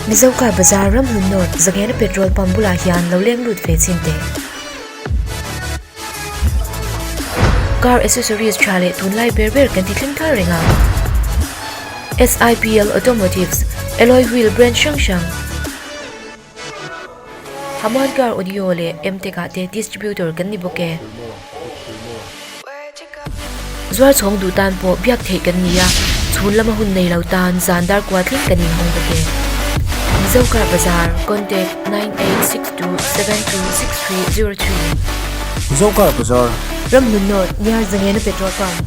Mizo Car Bazar Ramhlun North Zanghena Petrol Pump bulah hian lo leng lut ve chhin teh. Car accessories tha leh tunlai ber ber kan ti thleng thar reng a. SIPL Automotives, Alloy Wheel brand hrang hrang, Haman Car Audio leh Mtech ah te distributor kan ni bawk e. Zuar chhawng duh tan pawh biak theih kan ni a, chhun lama hun nei lo tan zan dar kua thleng kan inhawng bawk e. Mizo Car Bazar, Contact, 9862726303. Mizo Car Bazar. Ramhlun North, near Zangena Petrol Pump.